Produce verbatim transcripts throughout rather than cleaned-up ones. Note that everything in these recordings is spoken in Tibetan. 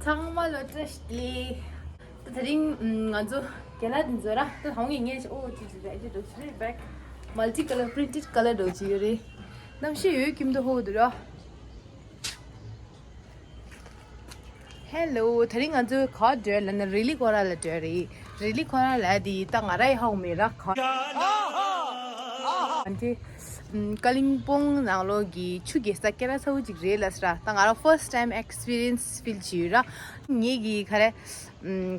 ཚང་མ་ལ་བཀྲ་ཤིས་བདེ་ལེགས། ད་དེ་རིང་ང་ཚོ་རྒན་ལགས་འདི་ཚོ་ར་ད་དང་ངས་ངས་ཨོ་ཅི་ཅི་རེད་ཅི་འགྲོ་ཅི་རེད་བེག་མལ་ཊི་ཀ་ལར་པི་རིན་ཊེཌ་ཀ་ལར་འགྲོ་ཅི་ཡོད་རེད། གནམ་གཤིས་ཡོད་ཁྱིམ་དུ་ཧོ་དུ་ར། ཧེ་ལོ། དེ་རིང་ང་ཚོ་ག་བར་ལ་ན་རི་ལི་ཁོ་ར་ལ་འགྲོ་རེད། རི་ལི་ཁོ་ར་ལ་དེ་ད་ང་ར་ཡི་ཧོ་མེད་ར་ཁ། ཨ་ནི། ཀ་ལིང་པོང་ནང་ལོགས་ཀྱི་ཆུ་རྐྱལ་ས་སྐྱེ་ར་ཚ་བོ་ཅིག་རེད་ལ་ས་ར། ད་ང་ར་ཕར་སི་ཊི་ཊའིམ་ཨེག་སི་པི་རི་ཡན་སི་ཕིལ་བྱས་ཡོད་ར། ངེད་ཀྱིས་ག་རེ།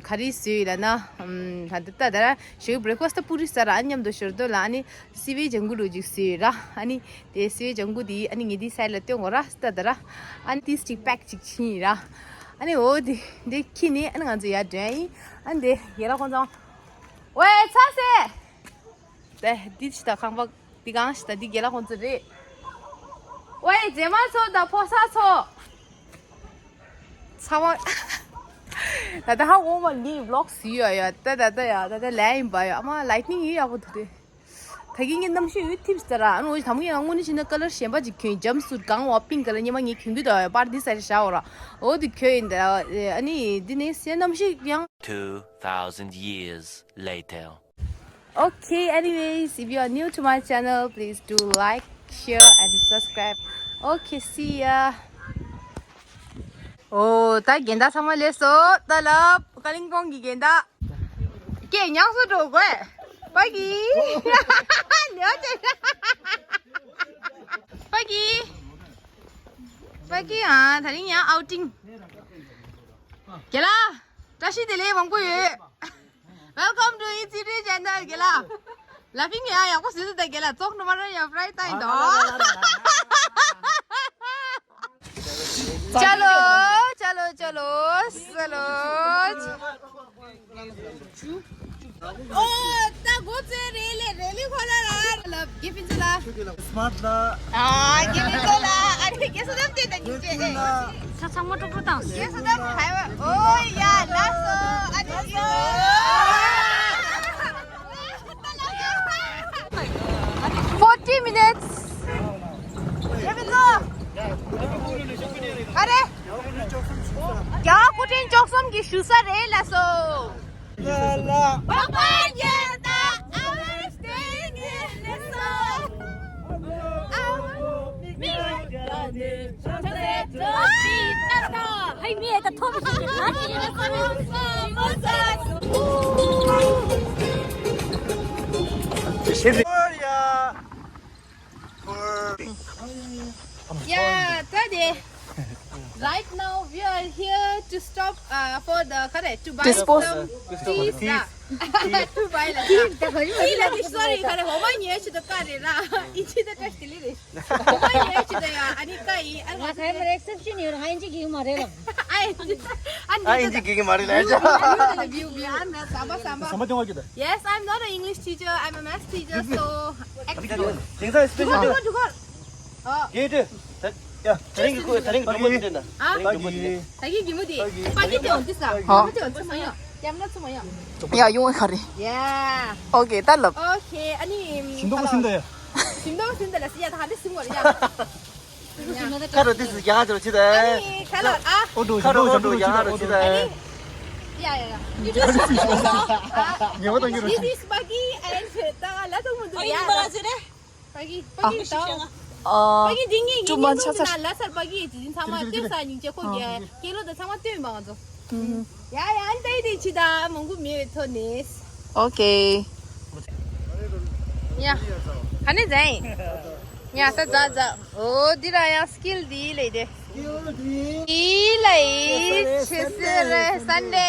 ག་རེ་བཟོས་ཡོད་ལ་ན། ད་ད་ད་ར་ཞོགས་པ་བྷི་རེག་ཕ་སི་ཊི་པུ་རི་ཟ་ར། ཨ་ནི་མཉམ་དུ་ཞོར་དུ་ལ་ཨ་ནི་སི་བའི་ལྗང་གུ་འདྲ་ཅིག་བཟོས་ཡོད་ར། ཨ་ནི་དེ་སི་བའི་ལྗང་གུ་དེ་ཨ་ནི་ངེད་དེ་སའི་ལ་སྟོན་དགོས་ར་ད་ད་ར། ཨ་ནི་དེ་སི་ཊིག་པེག་ཅིག་ཕྱིན་ཡིན་ར། ཨ་ནི་འོ་དེ་དེ་ཁྱེར་ནས་ཨ་ནི་ང་ཚོ་ཡར་འགྲོ་ཡིན། ཨ་ནི་དེ་ཡར་ལ་ཁོང་ཚོ། ཝེ་ཚ་སེ། དེ་འདི་ཅི་ད་ཁང་པ་འདི་གང་ཞིག་ད་འདི་རྒན་ལགས་ཁོང་ཚོ་རེད། ཝེ་རྗེས་མ་ཚོ་ད་ཕོ་གསར་ཚོ། ཚ་བ། ད་ལྟ་ཧ་འོ་མ་ལི་བི་ལོག་སི་ཡོད་ཡོད་ད་ད་ད་ཡ་ད་ད་ལས་ཡིན་པ་ཡོད་ཨ་མ་ལའི་ཊི་ནིང་ཡོད་ཡག་པོ་འདུག་དེ། ད་གིན་ངས་གནམ་གཤིས་འོད་ཐིབས་ཟེར་ར་ཨ་ནོ་ད་མོ་ཡང་དངོས་གནས་བྱས་ན་ཀ་ལར་གཞན་པ་ཅིག་གྱོན་ཇམ་སུཊ་གང་བ་པིང་ཀ་ལར་སྙེ་མ་ངས་གྱོན་གི་འདུག་ཡོད་པར་འདི་ཟེར་བཞག་འོ་ར་འོ་དེ་གྱོན་ཡིན་ད་ཨ་ནི་འདི་ནས་སེ་གནམ་གཤིས་ཡང་། Two thousand years later. Okay, anyways, if you are new to my channel, please do like, share, and subscribe. Okay, see ya. ཨོ་ད་རྒན་བདག་ཚང་མ་སླེབས་སོང་། ད་ལབ་ཀ་ལིང་པོང་གི་རྒན་བདག་ཀྱེ་ཉང་སུ་འགྲོ་དགོས། པ་གི་ལེའོ་ཅེ། པ་གི་པ་གི་ཨ་ད་རིང་ཡང་ཨའུ་ཊིང་། རྒན་ལགས། བཀྲ་ཤིས་བདེ་ལེགས་མང་པོ་ཡོད། Welcome to Insider Channel རྒན་ལགས། ལ་ཕིང་ཡང་ཡག་པོ་ཟེར་འདུག་ད་རྒན་ལགས་བཙོག་ནུ་མ་ར་ཡང་ཕ་རའི་ཏང་དོ། ཅ་ལོ་ཅ་ལོ་ཅ་ལོ་ས་ལོ། ཨོ་ད་གོ་ཚེ་རེ་ལེ་རེ་ལེ་ཁོ་ལ་ར་ལབ་གི་ཕིན་ཚེ་ལ། སི་མཱར་ཊི་ལ། ཨ་རྒྱལ་བའི་ཚོགས་ལ་ཨ་རིག་རྒྱལ་སྲས་རྣམས་བསྟེན་དང་ཉིན་བྱེད་ཨེ། ཚ་ཚང་མ་དཀྲུག་དཀྲུག་བཏང་སོང་། རྒྱལ་སྲས་རྣམས་ཧའི་ཝེ་ཨོ་ཡ་ལགས་སོ་ཨ་རིག་ཡོ། Forty minutes. རྒྱལ་བའི་ཚོགས། ཨ་རེ། རྒྱལ་བ་སྐུ་ཕྲེང་བཅུ་གསུམ་གྱི་བཞུགས་ས་རེད་ལགས་སོ། Yeah, today. Right now we are here to stop uh, for the correct to buy Dispose. Some teas. To buy la. Tea la sorry kare homa nye chi da kare ra. Ichi da test li re. Homa nye chi da ya ani kai an wa kai mare exception yo hai ji gi mare la. Ai. An ji gi mare la ja. View view an na samba samba. Samba dong wa ki da. Yes, I'm not an English teacher. I'm a math teacher. So. Jing sa special. Jugar, jugar. ཨ། ཡེ་དེ། ད་ཡ་ད་རིང་གི་ཁོ་ད་རིང་གི་ལུང་པ་འདི་འདྲ་ན། ཨ། ད་རིང་གི་ལུང་པ་འདི་ནས། ད་གི་གི་མོ་དེ། པ་ཀི་དེ་འོང་དུས་ས། ཧ། པ་ཀི་དེ་འོང་དུས་མ་ཡོང་། ཡ་མ་ཚོ་མ་ཡོང་། ཡ་ཡོང་ཁ་རེ། ཡ། ཨོ་ཀེ་ད་ལབ། ཨོ་ཁེ་ཨ་ནི། ཞིམ་མདོག་ཞིམ་ད་ཡ། ཞིམ་མདོག་ཞིམ་ད་ལ་སི་ཡ་ད་ཧ་འདི་སིམ་བར་ཡ། ཁ་རོ་དེ་སི་ཡ་ང་ཚོ་ཅི་ད། ཨ་ནི་ཁ་ལ་ཨ། ཨོ་འགྲོ་ཁ་རོ་ཞིམ་མདོག་ཨོ་འགྲོ་ཞིམ་ཡ་ང་ཚོ་ཅི་ད། ཨ་ནི། ཡ་ཡ་ཡ། ཉེ་བ་དང་ཉེ་རོ་ཞིམ། This is Buggy and ད་ང་ལ་ཐོག་མོ་འདུག་ཡ། ཨ་ཡིན་པ་ཟེར་རེད། པ་ཀི་པ་ཀི་ད། ཨ། པ་ཀི་འདི་ངའི་ཡིན་ནི་འདུག་ན་ལ་སར་པ་ཀི་ཡི་ཚང་མ་སྟོན་ས་ཡིན་ཅེ་ཁོ་གི་སྐྱེ་ལོ་དང་ཚང་མ་སྟོན་མང་ཚོ། ཡ་ཡ་ཨན་ཏའི་དེ་ཆི་ད་མང་གུ་མེ་ཐོ་ནེས། ཨོ་ཀེ། ཡ། ཧ་ནི་ཛའི། ཡ་ད་ཛ་ཛ། ཨོ་འདི་ར་ཡང་སི་ཀིལ་འདི་ལེ་དེ། འདི་ལེ་ཆེ་སི་རེ་སན་ཌེ།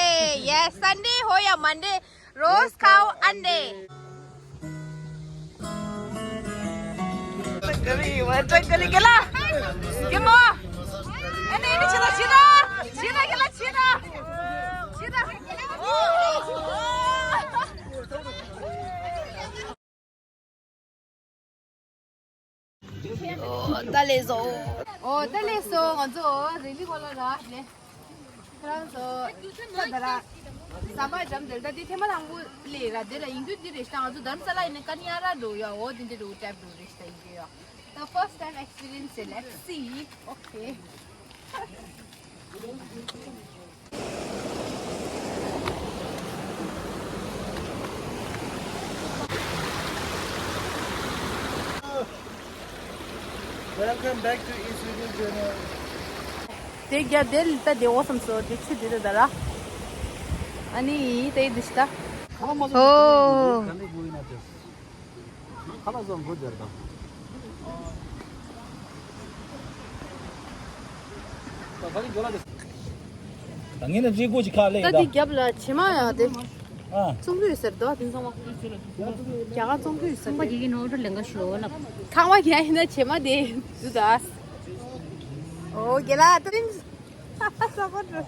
ཡེ་སན་ཌེ་ཧོ་ཡ་མན་ཌེ། Roast cow ande. Gari, wajah gari gila. Gimo. Ini ini cina cina. Cina gila cina. Cina. ཨོ་ད་ལེ་སོ། ཨོ་ད་ལེ་སོ་ང་ཚོ་རི་ལི་གོ་ལ་ར་ལེ། ཁྱེད་རང་ཚོ་ད་ད་ར་ཟམ་པ་འཇམ་དེ་ལ་ད་དེ་ཐེངས་མ་དང་པོ་ལེ་ར་དེ་ལ་ཡིན་དུས་འདི་རེ་ཤ་ང་ཚོ་དྷརམ་ས་ལ་ཡིན་ན་ཀ་ནི་ཡ་ར་འགྲོ་ཡོད། ཨོ་དེ་འདི་འགྲོ་ཊེབ་འགྲོ་རེ་ཤ་ཡིན་གྱི་ཡོད། The first time experience, let's see. Okay. Welcome back to East Video Channel. དེ་རྒྱ་དེ་ལ་ད་དེ་འོ་སམ་སོ་དེ་ཆུ་དེ་དེ་ད་ར། ཨ་ནི་ཡི་དེ་དུ་ཤི་ད། ཨོ། ད་ངས་ནི་རི་སྒོ་ཅིག་ཁ་ལེ་ད་ཡིན་དེ་ད། རྒྱབ་ལ་བྱེ་མ་ཡ་དེ། ཨ། བཙོང་གི་ཡོད་ཟེར་དོ་དེ་ཚང་མ། རྒྱ་གར་བཙོང་གི་ཡོད་ཟེར་ཁང་པ་དེ། རྒྱ་གི་ནོར་འཁྲུལ་ལེན་ག་ཤོག་ལབ། ཁང་པ་རྒྱ་ཡིན་ན་བྱེ་མ་དེ་འདུག་ད། ཨོ་རྒྱ་ལ་ཏུ་རིན། ས་ཕོ་ཏུ།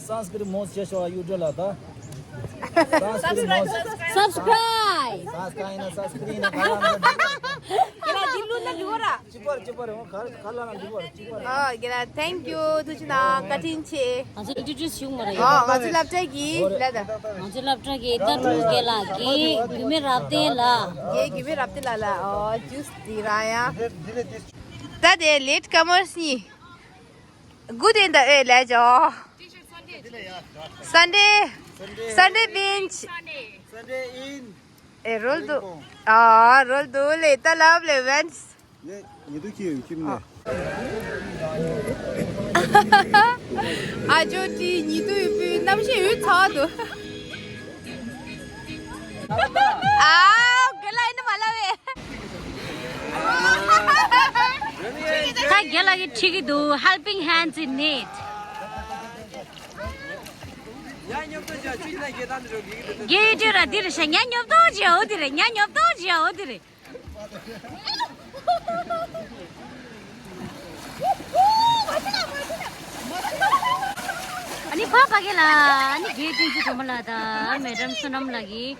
Sanskrit most cheshwa you do la da. Sanskrit most. Subscribe. Sanskrit na Sanskrit na kalam. རྒྱ་ལ་དེ་ལུ་ན་འགྲོ་ར། Chipar chipar ho khar khala na chipar chipar. ཨོ་རྒྱ་ལ་thank you ཐུགས་རྗེ་གནང་བཀའ་དྲིན་ཆེ། ང་ཚོ་introduce བྱུང་མ་རེད། ཨོ་ང་ཚོ་སློབ་གྲྭ་གི་ལ་ད། ང་ཚོ་སློབ་གྲྭ་གི་ད་ཀྲུའུ་རྒྱལ་ལགས་ཀྱི་རྒྱུད་སྨད་རབ་བརྟན་ལ། རྒྱའི་རྒྱུད་སྨད་རབ་བརྟན་ལ་ལ་ཨོ་juice དེ་ར་ཡ། ད་དེ་late comers གཉིས། Good in the air ལས་ཇོ། Sunday. Sunday bench. Sunday in. ཨེ་རོལ་དུ། ཨ་རོལ་དུ་ལེ་ད་ལབ་ལེ་Vans. ཉེ་དུ་ཁྱི་ཡོད་ཁྱིམ་ནས། ཨ་ཇོ་ཏི་ཉེ་དུ་ཡོད་པའི་རྣམ་ཤེས་ཡོད་ཚ་དུ། ཨ་ག་ལ་ཡིན་མ་ལ་བས། ད་རྒྱ་ལ་གི་ཁྲིད་ཀྱི་འདུག Helping hands in need. རྒྱའི་ཡིག་འབྲུ་ར་འདི་རེད་ཤག་ཉ་ཉོབ་ཏོ་ཅི་འོ་འདི་རེད། ཉ་ཉོབ་ཏོ་ཅི་འོ་འདི་རེད། ཨ་ནི་ཕ་ཕ་གི་ལ་ཨ་ནི་རྒྱའི་བསྟན་འཛིན་སྒྲོལ་མ་ལགས་དང་མེ་ཌམ་བསོད་ནམས་ལགས་ཀྱིས་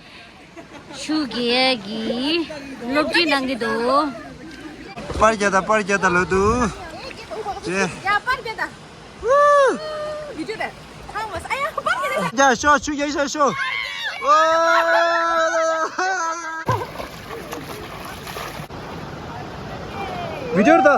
ཆུ་རྒྱལ་གྱི་སློབ་ཁྲིད་གནང་གི་འདུག་པར་རྒྱག་དང་པར་རྒྱག་དང་ལོ་དུ། ཅེ། ཡ་པར་རྒྱག་དང་། བི་ཌིའོ་རེད། ཁང་མོ་ས་ཡ་པར་རྒྱག་དང་། རྒྱག་ཤོག་ཆུ་རྒྱག་ཤོག་ཤོག་བི་ཌིའོ་རེད་ད།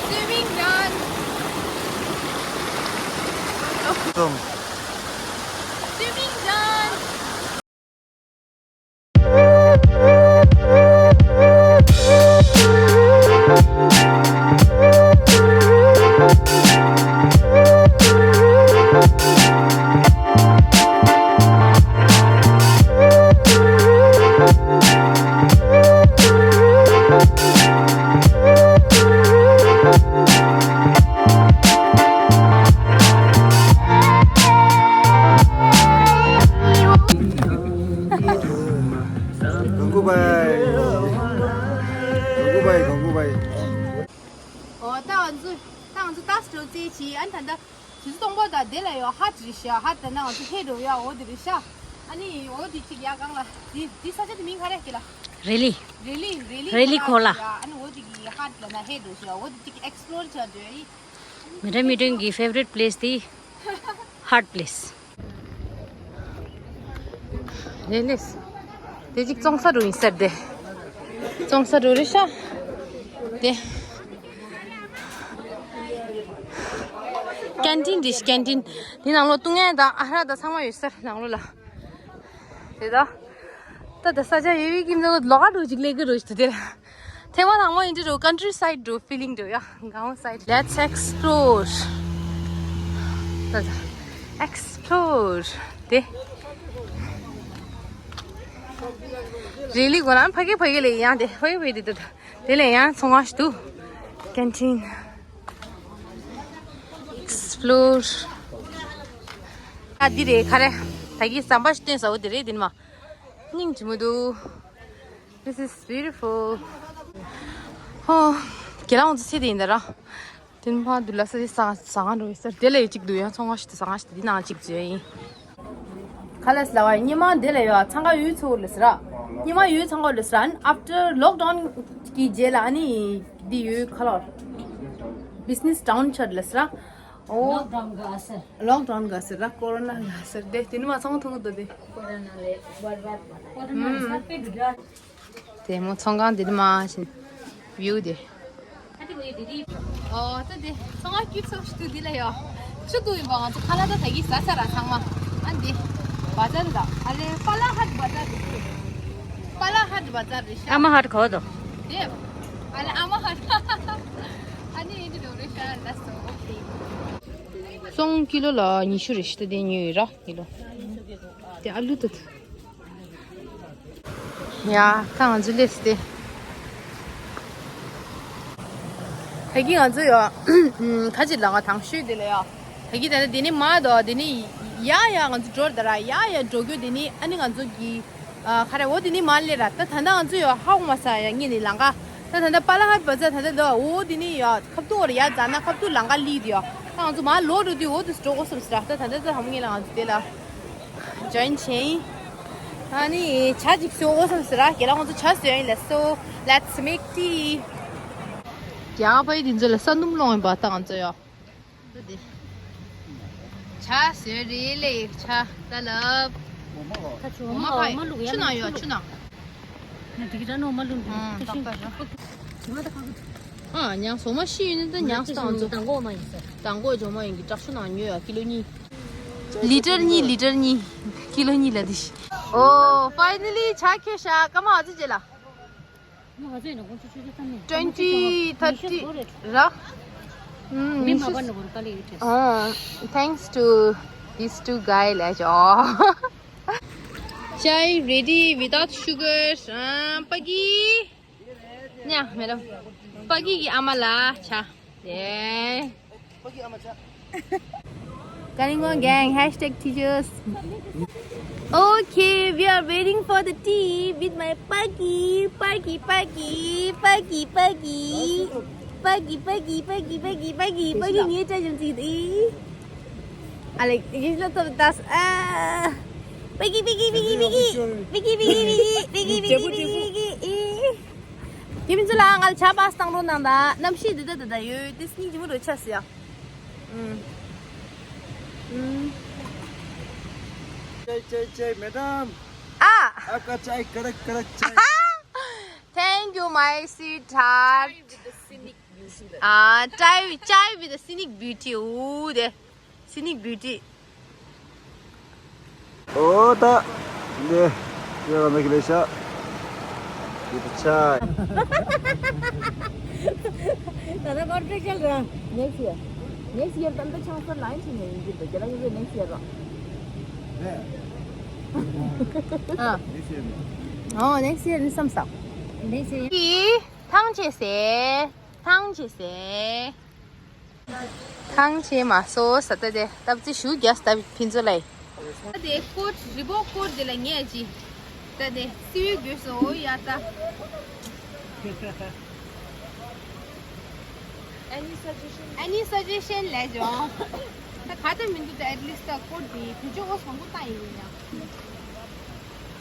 Swimming done. Swimming done. གོང་བུ་བའི། གོང་བུ་བའི། གོང་བུ་བའི། ཨོ་ད་ང་ཚོ་ད་ང་ཚོ་ཏཱས་འགྲོ་རྩིས་བྱས། ཨ་ནི་ད་ལྟ་དུས་ཚོད་སྟོང་པ་ད་དེ་ལ་ཡོད། ཧཱཊ་རེད་ཤག་ཧཱཊ་ད་ན་ང་ཚོ་ཧེ་འགྲོ་ཡ། འོ་དེ་རེད་ཤག་ཨ་ནི་འོ་དེ་གཅིག་ཡ་གང་ལ་དེ་དེ་ས་ཆ་དེ་མིང་ག་རེ་སྐྱེ་ལ། རེ་ལི། རེ་ལི་རེ་ལི། རེ་ལི་ཁོ་ལ། ཨ་ནི་འོ་དེ་གི་ཧཱཊ་ལ་ན་ཧེ་འགྲོ་ཤག་འོ་དེ་གཅིག་ཨེགས་པི་ལོར་བྱ་འགྲོ་ཡ་ཡིན། མི་འདྲ་མི་འདྲ་གི་ཕེ་ཝ་རིཊ་པི་ལེ་སི་དེ་ཧཱཊ་པི་ལེ་སི། ལེ་ལེ། དེ་གཅིག་བཙོང་ས་རུ་ཡིན་ཟེར་དེ། བཙོང་ས་རུ་རེད་ཤག་དེ། ཀེན་ཊིན་འདི་ཀེན་ཊིན། དེ་ནང་ལོགས་བཏུང་ཡས་དང་ཨ་ཧར་དང་ཚང་མ་ཡོད་ཟེར་ནང་ལོགས་ལ། དེ་ད། ད་ད་ས་ཆ་ཡོད་པའི་ཀིམ་ནང་ལོགས་ཀ་འགྲོ་ཅིག་ལས་ཀི་རུ་ཞིག་དེ་དེ། ཐེངས་མ་དང་མ་ཡིན་དུས་རུ་ཀན་ཊི་སའིཌ་འགྲོ་ཕི་ལིང་འགྲོ་ཡ། གང་སའིཌ། Let's explore. ད་ད། Explore. དེ། རེ་ལི་གོ་ལ་ཕ་གི་ཕ་གི་ལས་ཡང་དེ་ཕ་གི་ཕ་གི་དེ་ད་ད། དེ་ལས་ཡང་ཚོང་ཁང་ཞིག་འདུག་ཀེན་ཊིན། Explore. ཨ་འདི་རེད་ག་རེ། ད་གི་ཟམ་པ་ཞིག་བསྟན་ཟ་འོ་དེ་རེད་དེ་ནི་མ། སྙིང་རྗེ་མོ་འདུག This is beautiful. ཧོ། ཁྱེད་རང་ཚོ་ཚེ་དེ་ཡིན་ད་ར། དེ་ཕར་འདུག་ལ་ས་དེ་ཟ་ཟ་ང་འགྲོ་ཡིན་ཟེར། དེ་ལ་ཡི་གཅིག་འདུག་ཡང་ཚོང་ཁང་ཞིག་ཏུ་ཟ་ང་ཞིག་དེ་ནང་གཅིག་བཟོས་ཡིན། ཁ་ལས་ལ་བ་ཉི་མ་འདི་ལ་ཡོད་འཚང་ཁ་ཡོད་ཚོ་ལ་ཟེར། ཉི་མ་ཡོད་འཚང་ཁ་ལ་ཟེར། ཨ་ནི་after lockdown གི་རྗེས་ལ་ཨ་ནི་འདི་ཡོད་ཁ་ལོར་business down ཆར་ལ་ཟེར། ཨོ། ལོག་ཌའོན་གི་ཨ་སར། ལོག་ཌའོན་གི་ཨ་སར་ར། ཀོ་རོ་ན་གི་ཨ་སར་དེ་དེ་ནི་མ་ཚོང་ཐུང་དུ་དེ། ཀོ་རོ་ན་ལས་བར་བར་མ་ན། ཀོ་རོ་ན་ས་པེ་དུ་ར། དེ་མོ་ཚོང་ཁང་དེ་ནི་མ་བཞིན་བིའུ་དེ། ཨོ་ད་དེ་ཚོང་ཁང་ཀྱི་ཚོགས་ཤིག་ཏུ་དེ་ལ་ཡོད། ཆུ་དུ་ཡིན་པ་ང་ཚོ་ཁ་ལག་ད་ད་གི་ཟ་ས་ར་ཚང་མ། ཨ་འདི་བ་ཛར་ད། ཨ་ལེ་པ་ལ་ཧད་བ་ཛར་རེད། པ་ལ་ཧད་བ་ཛར་རེད་ཤག་ཨ་མ་ཧད་གོ་དོ། དེ། ཨ་ལེ་ཨ་མ་ཧད། ཨ་ནི་ཨེ་འདྲ་རེད་ཤག་ལ་སོ། ཨོ་ཁེ། སོང་ཀི་ལོ་ལ་ཉི་ཤུ་རེད་ཤག་ད་དེ་ཉོས་ཡོད་ར་ཀི་ལོ། དེ་ཨ་ལུ་ད། ཡ། ད་ང་ཚོ་སླེབས་ཏེ། ད་གིན་ང་ཚོ་ཡོ། ཁ་ཅིག་ལ་ང་དང་ཤོས་དེ་ལ་ཡོ། ད་གིན་ད་ནི་དེ་ནི་མ་དོ་དེ་ནི་ཡ་ཡ་ང་ཚོ་འགྲོ་ད་ར་ཡ་ཡ་འགྲོ་རྒྱུ་དེ་ནི་ཨ་ནི་ང་ཚོ་གི། ཨ་ཁ་རེ་འོ་དེ་ནི་མ་ལེ་ར། ད་ད་ད་ང་ཚོ་ཡོ་ཧ་གོ་མ་ས་ཡ་ངེད་ནི་ལང་ཀ། ད་ད་ད་པ་ལ་ཧ་བ་ཛ་ད་ད་དོ་འོ་དེ་ནི་ཡོ་ཁབ་ཏུ་འོ་ར་ཡ་ཛ་ན་ཁབ་ཏུ་ལང་ཀ་ལི་དེ་ཡོ། ད་ང་ཚོ་མ་ལོ་འགྲོ་དུས་འོ་དེ་འགྲོ་དགོས་བསམ་སི་ར། ད་ད་ད་ད་ཧ་མ་ངེད་ལ་ང་ཚོ་དེ་ལ། ཇོ་ཡིན་བྱས་ཡིན། ཨ་ནི་ཇ་ཅིག་བཟོ་འོ་བསམ་ཟེར་ར། རྒན་ལགས་ཁོང་ཚོ་ཇ་བཟོས་ཡིན་ལ། So let's make tea. རྒྱ་གར་པ་ཡི་དེ་ཚོ་ལ་ས་སྣུམ་སློང་ཡིན་པ་ད་ང་ཚོ་ཡོ། ད་དེ་ཇ་བཟོས་རེད་ལེ། ཇ་ད་ལབ། འོ་མ་ཁ་ཆུ་འོ་མ་ཁ་ཆུ་ནང་ཡོད། ཆུ་ནང་། ང་དེ་གི་ར་ནོ་མ་ལུན་ཨང་ཏག་ཏག་ར། ཨ་ཉང་སོ་མ་ཤི་ཡོད་ནི་ད་ཉང་སྟང་ཚོ་དང་གོ་མ་ཡིན་ས། དང་གོ་ཇོ་མ་ཡིན་གི་དྲག་ཤུ་ནང་ཉོས་ཡ་ཀི་ལོ་གཉིས། ལི་ཊར་གཉིས་ལི་ཊར་གཉིས། ཀི་ལོ་གཉིས་ལ་དི་ཤི། ཨོ་ཕའི་ནལ་ལི་ཇ་ཁྱོད་ཤ་ཀ་མ་ཨ་ཙི་ཅེ་ལ། ང་ཚོ་ཡིན་ན་ཁོང་ཚོ་ཆུ་ཚོད་ཐམ་ནས་twenty thirty ར། མི་མ་པ་ནི་གོར་ཀ་ལི་ཡོད་ཅེ། Thanks to these two guy ལས་ཇོ། Chai ready without sugar. ཨ་པ་གི། ཉ་མེ་རོ། པ་གི་གི་ཨ་མ་ལ་ཆ། ཡེ། Kalingon gang, hashtag teachers. Okay, we are waiting for the tea with my Paki, Paki, Paki, Paki, Paki. Paki, Paki, Paki, Paki, Paki, Paki, ངའི་སྐྲ་ཞིམ་ཚིག་དེ། ཨ་ལེ། ཡིན་ལ་ཐོབ་དང་། ཨ། Paki, Paki, Paki, Paki, Paki, Paki, Paki, Paki, Paki, Paki, Paki. དེ་མིན་ཚོ་ལ་ང་ལ་ཇ་པ་སི་བཏང་རོགས་གནང་དང་། གནམ་གཤིས་འདི་ལྟ་འདི་ལྟ་ཡོད་དེ། སྙིང་རྗེ་མོ་རུ་ཆགས་སོང་ཡ། ཨུམ། ཨུམ། चाय, चाय, चाय, मैडम। आ। आपका चाय कड़क, कड़क चाय। Thank you, my sweetheart. आ, चाय, चाय with the scenic beauty. ऊ दे। Scenic beauty. ཨོ་ད། འདི། ཡོད་ར་མེད་ཀི་ལེ་ཤ། འདི་ཆ། ད་ད་ཀོར་པོ་རེ་ཤན་ར། Next year. Next year ད་ད་ཆང་སར་ལ་ཡིན་ཆི་ནས་ཡིན་གྱི་འདུག་རྒྱ་ལ་ཡོད་པའི་next year ར། ཨ། Next year ནས། ཨོ་next year ནས་བསམ་ས། Next year. ཐང་ཆད་སེ། ཐང་ཆད་སེ། ཐང་ཆད་མ་སོ་ས་ད་དེ་སྟབས་ཙི་ཞུ་རྒྱ་སྟབས་ཕིན་ཚོ་ལའི། ད་དེ་ཀོཊ་རི་བོག་ཀོཊ་དེ་ལ་ངས་ཅི། ད་དེ་སི་ཝི་དགོས་སོ་ཡ་ད། Any suggestion? Any suggestion ལས་ཇོ། ད་ག་ད་མི་འདུག་ད་at least ད་ཀོཊ་དེ་བེད་སྤྱོད་འོ་བཟང་པོ་བཏང་ཡིན་ཡ།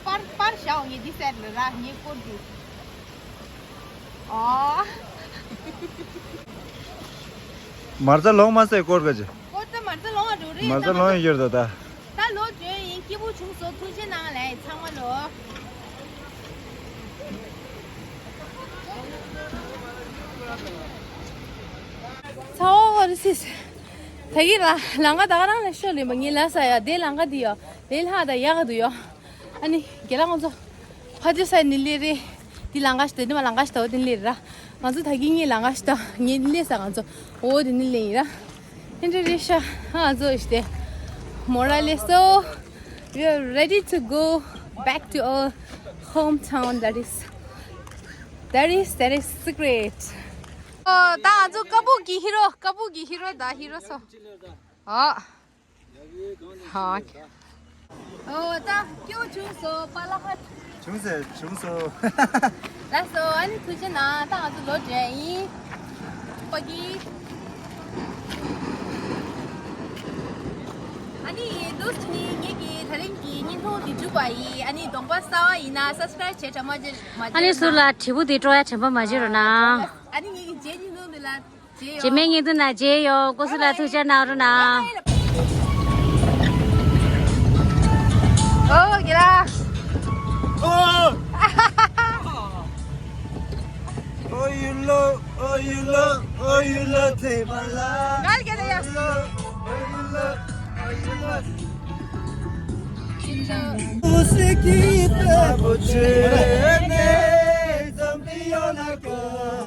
པར་པར་བཞག་ངས་འདི་ཟེར་ལ་ར་ངས་ཀོཊ་དེ། ཨོ། མར་ཚ་ལོང་མ་ཟེར་ཀོཊ་ག་ཅི། ཀོཊ་ད་མར་ཚ་ལོང་ཨ་འགྲོ་རེད། མར་ཚ་ལོང་ཡོད་ད་ད། ད་ལོ་བྱོན་ཡིན་སྐྱིད་པོ་བྱུང་སོ་ཐུགས་རྗེ་གནང་ལེ་ཚང་མ་ལོ། ཚ་བོ་ག་རེ་སིས། ད་གི་ལ་ལང་ཀ་ད་ག་རང་ལ་ཤོ་ལེ་མ་ངའི་ལ་ས་ཡ་དེ་ལང་ཀ་དི་ཡོ་དེ་ལྷ་ད་ཡ་ག་དུ་ཡོ། ཨ་ནི་རྒན་ལགས་ཁོང་ཚོ་ཕ་ཏི་ས་ནི་ལེ་རེ། འདི་ལང་ཀ་ཞིག་ད་འདི་མ་ལང་ཀ་ཞིག་ད་འོ་དེ་ལེ་ར། ང་ཚོ་ད་གི་ངའི་ལང་ཀ་ཞིག་ད་ངའི་ལེ་ས་ང་ཚོ་འོ་དེ་ནི་ལེ་ཡིན་ར། ཧེན་རེ་རེ་ཤ་ང་ཚོ་ཞིག་དེ་མོ་ར་ལེ། So we are ready to go back to our hometown. That is, that is, that is secret. ཨོ་ད་ང་ཚོ་ཀ་བུ་གི་ཧི་རོ། ཀ་བུ་གི་ཧི་རོ་ད་ཧི་རོ་སོ། ཨོ། ཧ། ཨོ་ད་སྐྱོ་བྱུང་སོ་པ་ལ་ཧ། བྱུང་སོ་བྱུང་སོ། ལགས་སོ་ཨ་ནི་ཐུགས་རྗེ་གནང་། ད་ང་ཚོ་ལོ་བགྲེས་ཡིན། པ་གི། ཨ་ནི་འདུག་སེ་ནི་ངེད་ཀྱི་ད་རིང་གི་བརྙན་ཐུང་འདི་མཇུག་པ་ཡིན། ཨ་ནི་གདོང་པ་གསར་པ་ཡིན་ན་སབ་སི་ཀ་རེབ་བྱས་དྲ་མ་བརྗེད་མ་ཨ་ནི་བརྗེད་ཟུར་ལ་དྲིལ་བུ་འདི་སྤྲོ་ཡ་དྲན་པ་མ་བརྗེད་རོགས་གནང་། ཨ་ནི་ངེད་ཀྱི་རྗེས་བརྙན་ཐུང་འདི་ལ། རྗེས་མའི་བརྙན་ཐུང་ནང་མཇལ་ཡོང་། སྐུ་གཟུགས་ལ་ཐུགས་ཅག་གནང་རོགས་གནང་། ཨོ་རྒན་ལགས། Oh, you love, oh, you love, oh, you love, take my life. ག་རེ་ག་རེ་ཡ། Oh, you love, oh, you love.